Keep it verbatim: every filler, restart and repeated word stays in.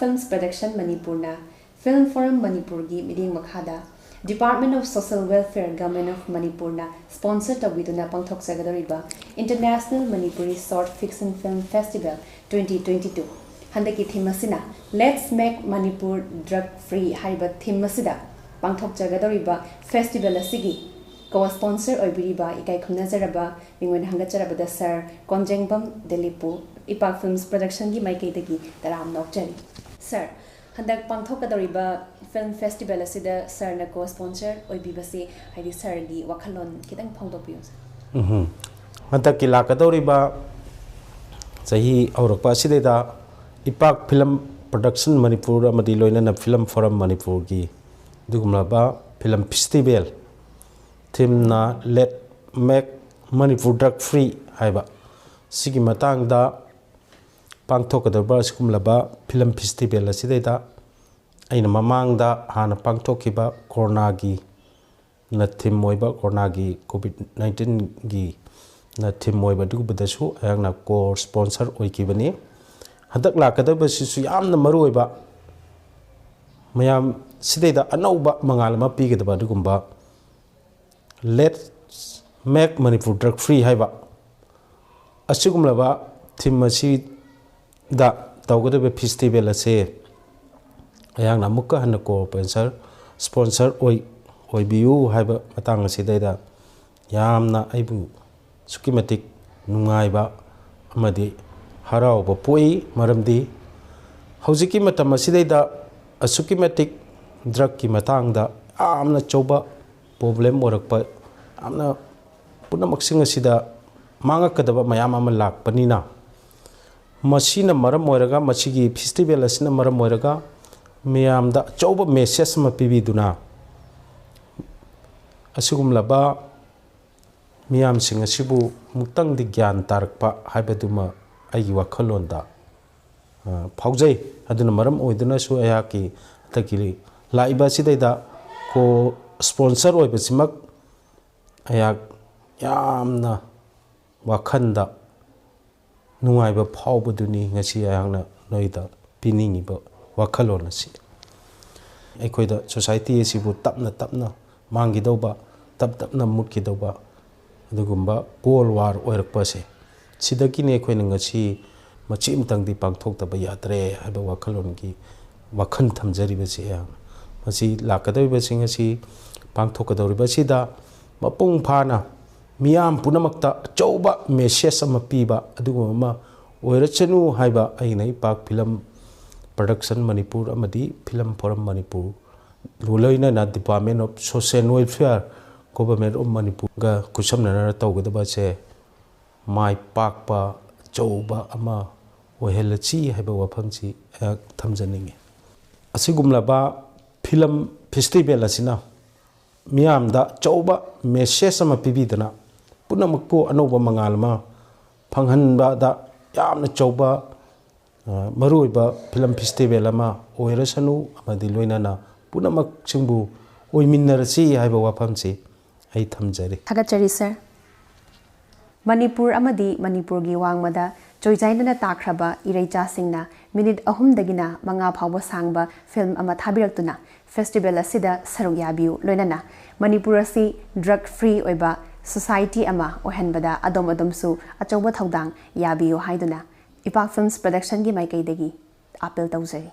Films Production ꯃꯅꯤꯄꯨꯔꯅ, Film Forum ꯃꯅꯤꯄꯨꯔꯒꯤ ꯃꯤꯠꯌꯦꯡ ꯃꯈꯥꯗ Department of Social Welfare, Government of ꯃꯅꯤꯄꯨꯔꯅ sponsor ꯇꯧꯕꯤꯗꯨꯅ ꯄꯥꯡꯊꯣꯛꯆꯒꯗꯧꯔꯤꯕ International Manipuri Short Fiction Film Festival twenty twenty-two, ꯍꯟꯗꯛꯀꯤ theme ꯑꯁꯤꯅ Let's Make Manipur Drug Free ꯍꯥꯏꯔꯤꯕ theme ꯑꯁꯤꯗ ꯄꯥꯡꯊꯣꯛꯆꯒꯗꯧꯔꯤꯕ festival ꯑꯁꯤꯒꯤ co-sponsor ꯑꯣꯏꯕꯤꯔꯤꯕ ꯏꯀꯥꯏ ꯈꯨꯝꯅꯖꯔꯕ ꯃꯤꯡꯑꯣꯏꯅ ꯍꯪꯒꯠꯆꯔꯕꯗ Sir ꯀꯣꯟꯖꯦꯡꯕꯝ ꯗꯤꯂꯤꯞꯄꯨ ꯏꯄꯥꯛ Films Production ꯒꯤ ꯃꯥꯏꯀꯩꯗꯒꯤ ꯇꯔꯥꯝꯅ ꯑꯣꯛꯆꯔꯤ꯫ Sir, ꯍꯟꯗꯛ ꯄꯥꯡꯊꯣꯛꯀꯗꯧꯔꯤꯕ film festival ꯑꯁꯤꯗ Sir ꯅ co-sponsor ꯑꯣꯏꯕꯤꯕꯁꯤ, ꯍꯥꯏꯗꯤ Sir ꯒꯤ ꯋꯥꯈꯜꯂꯣꯟ ꯈꯤꯇꯪ ꯐꯣꯡꯗꯣꯛꯄꯤꯌꯨ, Sir꯫ ꯎꯝꯍꯨꯝ꯫ ꯍꯟꯗꯛꯀꯤ ꯂꯥꯛꯀꯗꯧꯔꯤꯕ ꯆꯍꯤ ꯍꯧꯔꯛꯄ ꯑꯁꯤꯗꯩꯗ ꯏꯄꯥꯛ Film Production ꯃꯅꯤꯄꯨꯔ ꯑꯃꯗꯤ ꯂꯣꯏꯅꯅ Film Forum ꯃꯅꯤꯄꯨꯔꯒꯤ ꯑꯗꯨꯒꯨꯝꯂꯕ film festival, theme ꯅ Let Make Manipur Drug Free ꯍꯥꯏꯕ, ꯁꯤꯒꯤ ꯃꯇꯥꯡꯗ ꯄꯥꯡꯊꯣꯛꯀꯗꯧꯔꯤꯕ ꯑꯁꯤꯒꯨꯝꯂꯕ film festival ꯑꯁꯤꯗꯩꯗ ꯑꯩꯅ ꯃꯃꯥꯡꯗ ꯍꯥꯟꯅ ꯄꯥꯡꯊꯣꯛꯈꯤꯕ ꯀꯣꯔꯣꯅꯥꯒꯤ ꯅ theme ꯑꯣꯏꯕ, ꯀꯣꯔꯣꯅꯥꯒꯤ COVID nineteen ꯒꯤ ꯅ theme ꯑꯣꯏꯕ ꯑꯗꯨꯒꯨꯝꯕꯗꯁꯨ ꯑꯩꯍꯥꯛꯅ co-sponsor ꯑꯣꯏꯈꯤꯕꯅꯤ꯫ ꯍꯟꯗꯛ ꯂꯥꯛꯀꯗꯧꯔꯤꯕꯁꯤꯁꯨ ꯌꯥꯝꯅ ꯃꯔꯨ ꯑꯣꯏꯕ, ꯃꯌꯥꯝ ꯁꯤꯗꯩꯗ ꯑꯅꯧꯕ ꯃꯉꯥꯜ ꯑꯃ ꯄꯤꯒꯗꯕ ꯑꯗꯨꯒꯨꯝꯕ Let's Make Manipur Drug Free ꯍꯥꯏꯕ ꯑꯁꯤꯒꯨꯝꯂꯕ theme ꯑꯁꯤꯗ ꯇꯧꯒꯗꯧꯔꯤꯕ festival ꯑꯁꯦ ꯑꯩꯍꯥꯛꯅ ꯑꯃꯨꯛꯀ ꯍꯟꯅ co-sponsor, sponsor ꯑꯣꯏ-, ꯑꯣꯏꯕꯤꯌꯨ ꯍꯥꯏꯕ ꯃꯇꯥꯡ ꯑꯁꯤꯗꯩꯗ ꯌꯥꯝꯅ ꯑꯩꯕꯨ ꯑꯁꯨꯛꯀꯤ ꯃꯇꯤꯛ ꯅꯨꯡꯉꯥꯏꯕ ꯑꯃꯗꯤ ꯍꯔꯥꯎꯕ ꯄꯣꯛꯏ꯫ ꯃꯔꯝꯗꯤ ꯍꯧꯖꯤꯛꯀꯤ ꯃꯇꯝ ꯑꯁꯤꯗꯩꯗ ꯑꯁꯨꯛꯀꯤ ꯃꯇꯤꯛ drug ꯀꯤ ꯃꯇꯥꯡꯗ ꯌꯥꯝꯅ ꯑꯆꯧꯕ problem ꯑꯣꯏꯔꯛꯄ, ꯌꯥꯝꯅ ꯄꯨꯝꯅꯃꯛꯁꯤꯡ ꯑꯁꯤꯗ ꯃꯥꯡꯉꯛꯀꯗꯕ ꯃꯌꯥꯝ ꯑꯃ ꯂꯥꯛꯄꯅꯤꯅ, ꯃꯁꯤꯅ ꯃꯔꯝ ꯑꯣꯏꯔꯒ, ꯃꯁꯤꯒꯤ festival ꯑꯁꯤꯅ ꯃꯔꯝ ꯑꯣꯏꯔꯒ ꯃꯌꯥꯝꯗ ꯑꯆꯧꯕ message ꯑꯃ ꯄꯤꯕꯤꯗꯨꯅ, ꯑꯁꯤꯒꯨꯝꯂꯕ ꯃꯤꯌꯥꯝꯁꯤꯡ ꯑꯁꯤꯕꯨ ꯑꯃꯨꯛꯇꯪꯗꯤ ꯒ꯭ꯌꯥꯟ ꯇꯥꯔꯛꯄ ꯍꯥꯏꯕꯗꯨꯃ ꯑꯩꯒꯤ ꯋꯥꯈꯜꯂꯣꯟꯗ, ꯑ, ꯐꯥꯎꯖꯩ꯫ ꯑꯗꯨꯅ ꯃꯔꯝ ꯑꯣꯏꯗꯨꯅꯁꯨ ꯑꯩꯍꯥꯛꯀꯤ ꯍꯟꯗꯛꯀꯤ ꯂꯥꯛꯏꯕ ꯑꯁꯤꯗꯩꯗ co-sponsor ꯑꯣꯏꯕꯁꯤꯃꯛ ꯑꯩꯍꯥꯛ ꯌꯥꯝꯅ ꯋꯥꯈꯜꯗ ꯅꯨꯡꯉꯥꯏꯕ ꯐꯥꯎꯕꯗꯨꯅꯤ ꯉꯁꯤ ꯑꯩꯍꯥꯛꯅ ꯅꯣꯏꯗ ꯄꯤꯅꯤꯡꯉꯤꯕ ꯋꯥꯈꯜꯂꯣꯟ ꯑꯁꯤ ꯑꯩꯈꯣꯏꯗ ꯁꯣꯁꯥꯏꯇꯤ ꯑꯁꯤꯕꯨ ꯇꯞꯅ ꯇꯞꯅ ꯃꯥꯡꯈꯤꯗꯧꯕ, ꯇꯞ ꯇꯞꯅ ꯃꯨꯠꯈꯤꯗꯧꯕ ꯑꯗꯨꯒꯨꯝꯕ ꯀꯣꯜ ꯋꯥꯔ ꯑꯣꯏꯔꯛꯄ ꯑꯁꯦ ꯁꯤꯗꯒꯤꯅꯤ ꯑꯩꯈꯣꯏꯅ ꯉꯁꯤ ꯃꯆꯤ ꯑꯃꯇꯪꯗꯤ ꯄꯥꯡꯊꯣꯛꯇꯕ ꯌꯥꯗ꯭ꯔꯦ ꯍꯥꯏꯕ ꯋꯥꯈꯜꯂꯣꯟꯒꯤ ꯋꯥꯈꯜ ꯊꯝꯖꯔꯤꯕꯁꯤ꯫ ꯑꯩꯍꯥꯛꯅ ꯃꯁꯤ ꯂꯥꯛꯀꯗꯧꯔꯤꯕꯁꯤꯡ ꯑꯁꯤ ꯄꯥꯡꯊꯣꯛꯀꯗꯧꯔꯤꯕꯁꯤꯗ ꯃꯄꯨꯡ ꯐꯥꯅ ꯃꯤꯌꯥꯝ ꯄꯨꯝꯅꯃꯛꯇ ꯑꯆꯧꯕ ꯃꯦꯁꯦꯖ ꯑꯃ ꯄꯤꯕ ꯑꯗꯨꯒꯨꯝꯕ ꯑꯃ ꯑꯣꯏꯔꯁꯅꯨ ꯍꯥꯏꯕ ꯑꯩꯅ ꯏꯄꯥꯛ ꯐꯤꯂꯝ ꯄ꯭ꯔꯗꯛꯁꯟ ꯃꯅꯤꯄꯨꯔ ꯑꯃꯗꯤ ꯐꯤꯂꯝ ꯐꯣꯔꯝ ꯃꯅꯤꯄꯨꯔ ꯂꯣꯏꯅꯅ Department of Social Welfare, Government of ꯃꯅꯤꯄꯨꯔꯒ ꯈꯨꯠꯁꯝꯅꯅ ꯇꯧꯒꯗꯕꯁꯦ ꯃꯥꯏ ꯄꯥꯛꯄ ꯑꯆꯧꯕ ꯑꯃ ꯑꯣꯏꯍꯜꯂꯁꯤ ꯍꯥꯏꯕ ꯋꯥꯐꯝꯁꯤ ꯑꯩꯍꯥꯛ ꯊꯝꯖꯅꯤꯡꯉꯤ꯫ ꯑꯁꯤꯒꯨꯝꯂꯕ ꯐꯤꯂꯝ ꯐꯦꯁꯇꯤꯚꯦꯜ ꯑꯁꯤꯅ ꯃꯤꯌꯥꯝꯗ ꯑꯆꯧꯕ ꯃꯦꯁꯦꯖ ꯑꯃ ꯄꯤꯕꯤꯗꯨꯅ ꯄꯨꯝꯅꯃꯛꯄꯨ ꯑꯅꯧꯕ ꯃꯉꯥꯜ ꯑꯃ ꯐꯪꯍꯟꯕꯗ ꯌꯥꯝꯅ ꯑꯆꯧꯕ, ꯑ, ꯃꯔꯨꯑꯣꯏꯕ ꯐꯤꯂꯝ ꯐꯦꯁꯇꯤꯚꯦꯜ ꯑꯃ ꯑꯣꯏꯔꯁꯅꯨ ꯑꯃꯗꯤ ꯂꯣꯏꯅꯅ ꯄꯨꯝꯅꯃꯛꯁꯤꯡꯕꯨ ꯑꯣꯏꯃꯤꯟꯅꯔꯁꯤ ꯍꯥꯏꯕ ꯋꯥꯐꯝꯁꯤ ꯑꯩ ꯊꯝꯖꯔꯤ꯫ ꯊꯥꯒꯠꯆꯔꯤ ꯁꯥꯔ꯫ ꯃꯅꯤꯄꯨꯔ ꯑꯃꯗꯤ ꯃꯅꯤꯄꯨꯔꯒꯤ ꯋꯥꯡꯃꯗ ꯆꯣꯏꯆꯥꯏꯅꯅ ꯇꯥꯈ꯭ꯔꯕ ꯏꯔꯩꯆꯥꯁꯤꯡꯅ ꯃꯤꯅꯤꯠ ꯑꯍꯨꯝꯗꯒꯤꯅ ꯃꯉꯥ ꯐꯥꯎꯕ ꯁꯥꯡꯕ ꯐꯤꯂꯝ ꯑꯃ ꯊꯥꯕꯤꯔꯛꯇꯨꯅ ꯐꯦꯁꯇꯤꯚꯦꯜ ꯑꯁꯤꯗ ꯁꯔꯨꯛ ꯌꯥꯕꯤꯌꯨ, ꯂꯣꯏꯅꯅ ꯃꯅꯤꯄꯨꯔ ꯑꯁꯤ ꯗ꯭ꯔꯒ ꯐ꯭ꯔꯤ ꯑꯣꯏꯕ ꯁꯣꯁꯥꯏꯇꯤ ꯑꯃ ꯑꯣꯏꯍꯟꯕꯗ ꯑꯗꯣꯝ ꯑꯗꯣꯝꯁꯨ ꯑꯆꯧꯕ ꯊꯧꯗꯥꯡ ꯌꯥꯕꯤꯌꯨ ꯍꯥꯏꯗꯨꯅ ꯏꯄꯥꯛ ꯐꯤꯜꯝꯁ ꯄ꯭ꯔꯗꯛꯁꯟꯒꯤ ꯃꯥꯏꯀꯩꯗꯒꯤ ꯑꯥꯄꯤꯜ ꯇꯧꯖꯔꯤ꯫